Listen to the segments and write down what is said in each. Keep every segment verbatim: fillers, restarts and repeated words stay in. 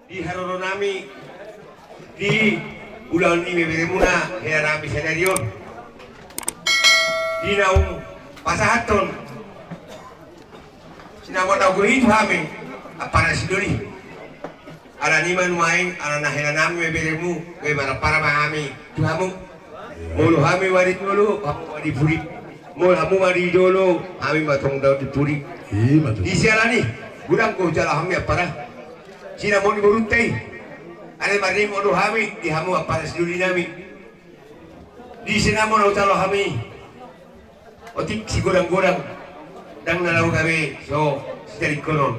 Di haroro nami, di ulaon ni beberemuna, hela nami sadari on. Di naung pasahathon sinamot na gohi tu hami, ampara sidoli. Alani i ma nuaeng, alana hela nami beberemu, gabe marampara ma hami tu hamu. Molo hami ma di jolo, hamu ma di pudi. Molo hamu ma di jolo, hami ma tong daon di pudi. Ima tutu. Di siala ni godang do jala hami ampara. Sinamot ni borunta i. Alai marningol do hami di hamu ampara sidoli nami. Di sinamot na hujalo hami. Otik sigodang-godang. Ndang na laho gabe so sitalingkonon.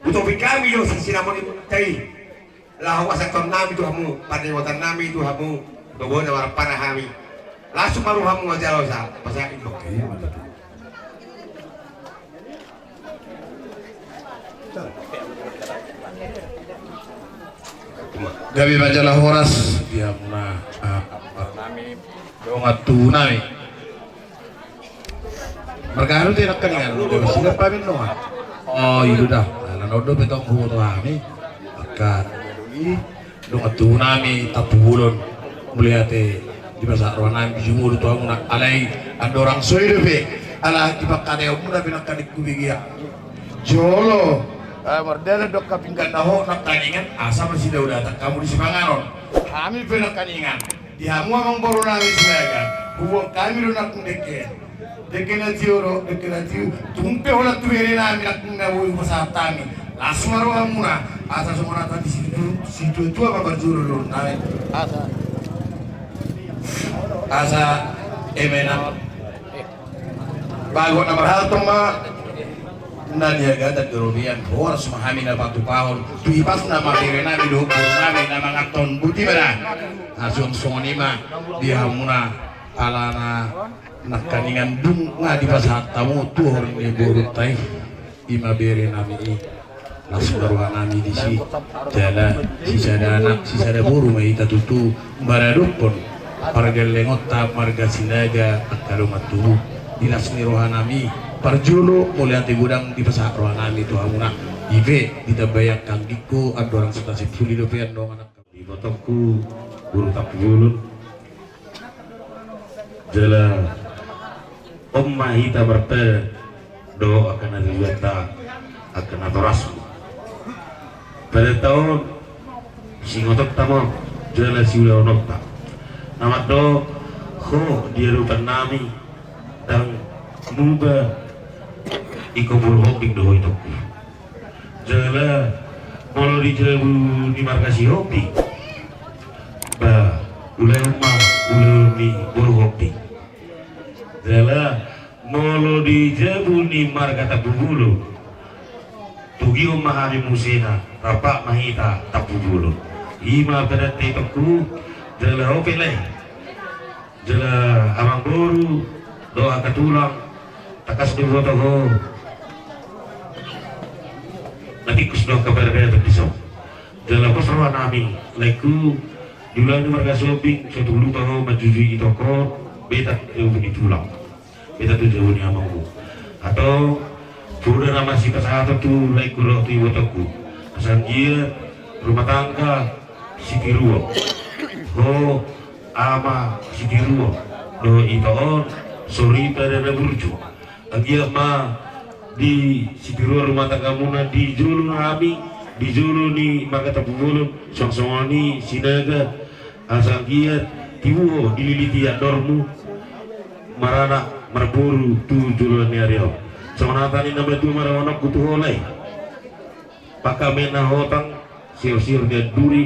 Hutopik hami do sinamot ni borunta i. Laho pasahathon nami tu hamu, parningotan nami tu hamu, tu bona marampara hami. Langsung ma rohamu manjalo sa, pasahat i do. Gabe ma jala horas di hamuna, ah, nami, dongan tubu nami. Marga aha do te nangkaningan? Siap pamin dongan. Oh, i do da. Alana on dope tong huboto hami angka dongan tubu nami Tampubolon. Mauliate dipasahat roha nami di jumolo tu hamuna. Alai andorang so i dope, ala di pangkataion muna pe nangkaning hubege ia. Jolo, ah, mardalan do angka pinggan na hot nangkaningan, asa masidaodatan hamu di sipanganon. Hami pe nangkaningan. Di hamu amangboru nami Sinaga, huboan hami do nangkin dengke. Dengke na tio do, dengke na tio. Tung pe holan tu bere nami nangkin na boi hupasahat hami. Las ma rohamuna, asa songon hata ni situ-, situatua ma parjolo do nami. Asa. Asa, eme na. Bagot na marhalto ma na niagatan di robean, horas ma hami na patupahon tu hipasna ma bere nami dohot boru nami na manganhon boti ma da. Asa songon i ma di hamuna, alana nangkaningan dung nga dipasahat hamu tu horong ni borunta i, i ma bere nami i. Las ma roha nami disi, jala sisada anak, sisada boru ma hita tutu, maradophon pargellengonta marga Sinaga angka dongan tubu. Di las ni roha nami, parjolo mauliate godang dipasahat roha nami tu hamuna. I pe ditambai angka anggingku, andorang so tasimpuli dope an dongan angka. Di ibotongku, boru Tampubolon. Jala on ma hita marpadan dohot angka na tujuanta, angka natorasmu. Padanta on, singotonta ma on, jala siulaononta. Na mandok ho di adopan nami, ndang muba ingkon boru Hombing do ho itongku. Jala molo di jabu ni marga Sihombing, ba, ulaon ma ulaon ni boru Hombing. Jala molo di jabu ni marga Tampubolon, togihon ma hami musena, rampak ma hita Tampubolon. I ma padanta itongku, jala ho pe lae. Jala amangboru dohot angka tulang, tangkas do huboto ho. Na tingkus do angka pardapatan dison. Jala pos roha nami, laengku, di ulaon ni marga Sihombing, so tung lupa ho manjujui itongku, beta tu jabu ni tulang. Beta tu jabu ni amangmu. Atau poda nama sipasahaton tu laengku dohot tu ibotongku. Asa anggiat rumah tangga sitiruon. Ho ama sitiruon. Dohot ito on, soripada na burju. Anggiat ma disitiruon rumah tanggamuna di jolo nami, di jolo ni marga Tampubolon, songon-songon i Sinaga, asa anggiat tibu ho dililiti andormu, maranak marboru tu joloan ni ari on. Songon hata ni na matua ma dohononku tu ho lae. Pangkamian na hotang, sior-sior ni anduri,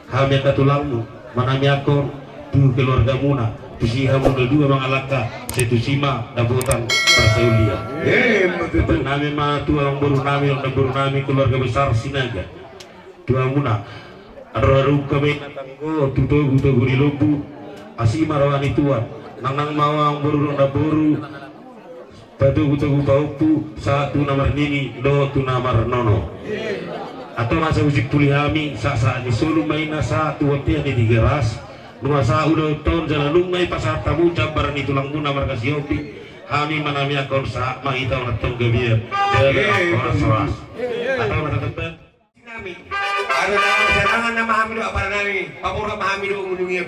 hami angka tulangmu, manamiangkon tu keluargamuna, tusi hamu na dua mangalangka, sai tusi ma dapotan parsaulian. Ima tutu. Nami ma tu amangboru nami, namboru nami, keluarga besar Sinaga. Tu hamuna, andor haru hami na tanggo tu togu-togu ni lombu, asi ma roha ni Tuhan, nangnang ma ho amangboru dohot namboru, patogu-togu pahompu, sahat tu na marnini dohot tu na marnono. Antong asa husimpuli hami, sahat-sahat ni solu ma i na sahat tu bontean ni Tigaras, nunga sahat ulaonta on jala nunga dipasahat hamu jambar ni tulangmuna marga Sihombing, hami manamiangkon sahat ma hita on antong gabe. Jala horas-horas. Antong na tatempat. Aro na serangan nama hami do apara nami, paborhat ma hami do ngolungian.